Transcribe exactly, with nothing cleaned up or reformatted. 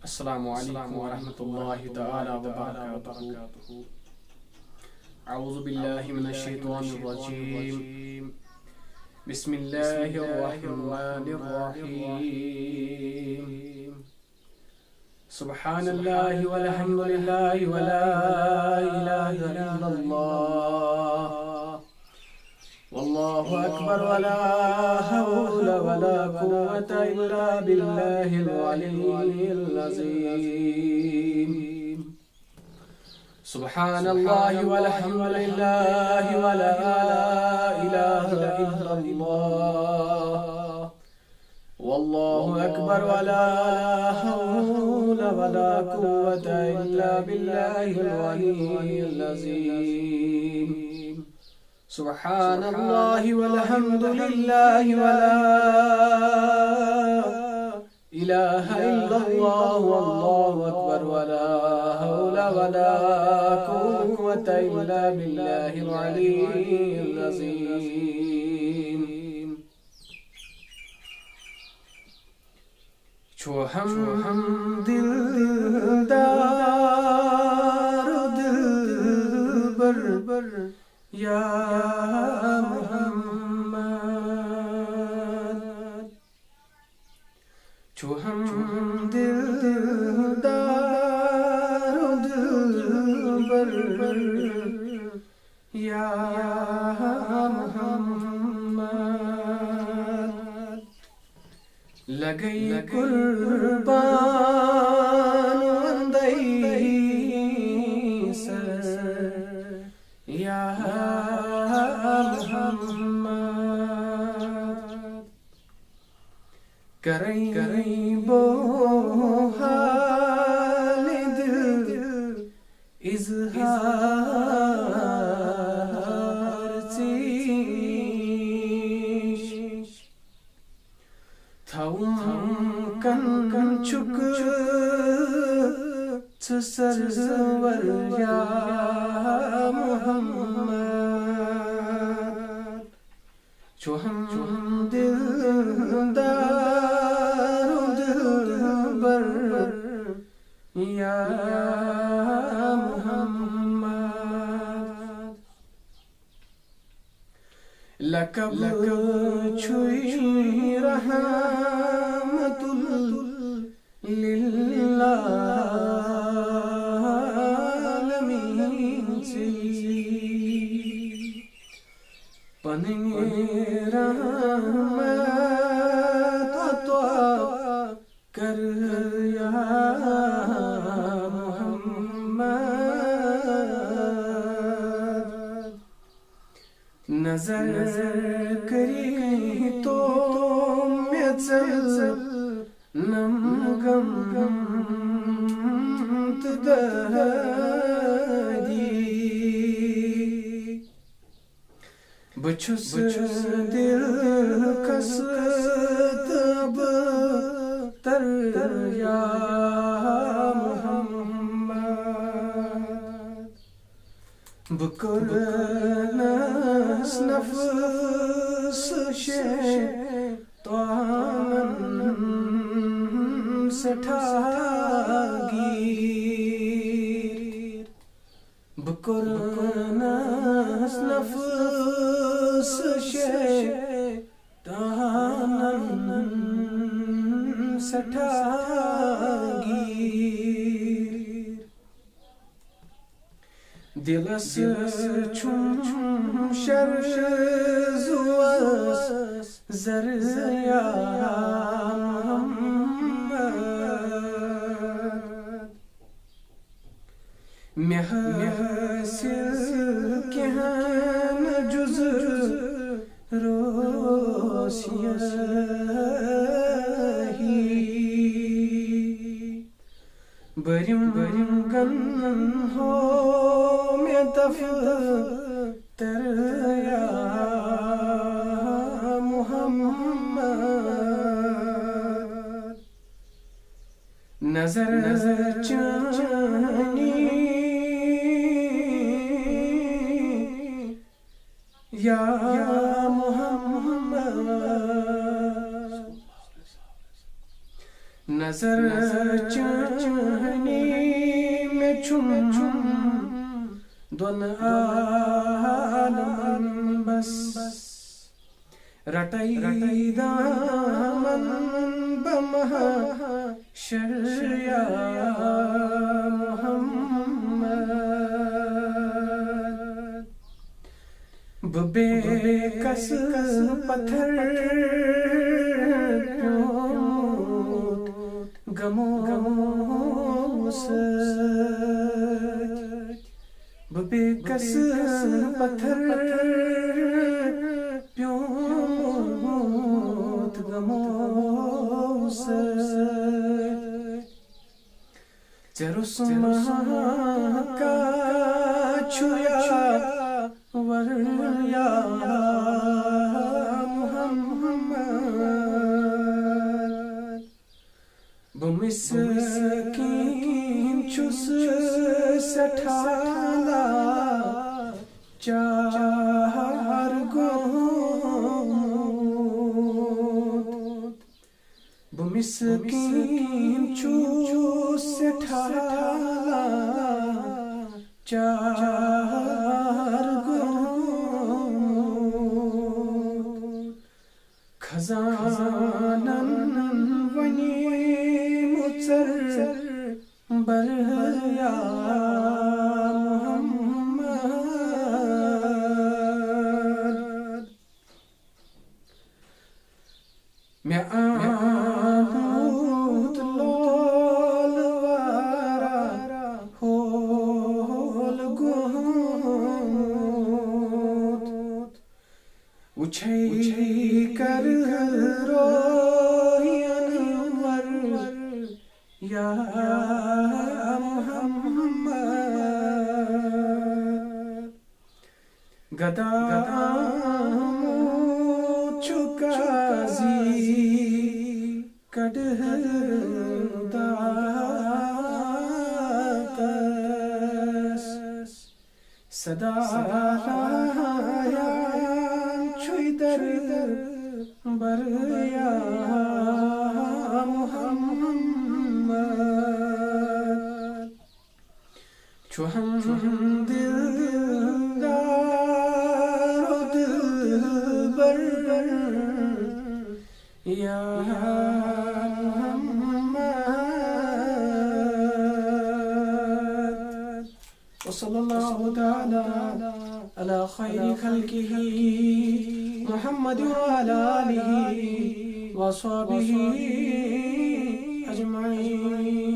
السلام عليكم ورحمة الله تعالى وبركاته. أعوذ بالله من الشيطان الرجيم. بسم الله الرحمن الرحيم. سبحان الله والحمد لله ولا إله إلا الله. والله أكبر ولا حول ولا قوة إلا بالله العلي العظيم. سبحان الله والحمد لله ولا إله إلا الله. والله أكبر ولا حول ولا قوة إلا بالله العلي العظيم. سبحان الله والحمد لله ولا إله إلا الله والله أكبر ولا حول ولا قوة إلا بالله العلي العظيم. چھُ ہم دلدار و دلبر یا محمد، چھُ ہم دلدار و دلبر یا محمد۔ لگئی قربان وندئی سر یا محمد۔ کرئی کرئی بو حال دل اظہار چیش۔ تھاوُم کن کن چھُکھ ژٕ سرور یا محمد۔ چھُ ہم دلدار و دلبر یا محمد۔ لقب چھُے رحمت للعالمین ژے۔ پنٕنۍ رحمت عطا کر یا محمد۔ نظر کری تو مےٚ ژل نم غم تہٕ دادی۔ بہٕ چھُس دِلکش تہٕ بہٕ تر یا محمد۔ بہٕ کوٚرنس نفس شیطانن سٮ۪ٹھاہ گیٖر۔ بہٕ کوٚرنس نفس شیطانن سٮ۪ٹھاہ گیٖر۔ دِلس چھُم شر زُوس زر یا محمد۔ مےٚ حٲصِل کینٛہہ نہٕ جُز روسیاہی۔ بٔرِم بٔرِم گن ہو مےٚ دفتر یا محمد۔ نظر نظر چانی یا محمد۔ نظر چٲنی مےٚ چھُم دۄن عالمن بس۔ رٹے دامن بہٕ محشر یا محمد۔ بہٕ بے کس پتھر پیومُت غمو سۭتۍ۔ بہٕ بے کس پتھر پیومُت غمو سۭتۍ۔ ژےٚ روٚس مہکا چھُ یا ور یا محمد۔ بہٕ مسکیٖن چھُس سٮ۪ٹھاہ لاچار گوٚمُت۔ بہٕ مسکیٖن چھُس سٮ۪ٹھاہ لاچار گوٚمُت۔ خزانن ونیمُت ژر بر یا محمد۔ مےٚ آمُت لول وارا ہول گوٚمُت۔ وُچھے کر روحی انور یا محمد۔ گدا آمُت چھُ قاضی کڑ داتس۔ صدا لایان چھُے در بر یا محمد۔ چھُ ہم دلدار و دلبر یا محمد۔ وصلى الله تعالى على خير خلقه محمد وعلى آله وصحبه أجمعين.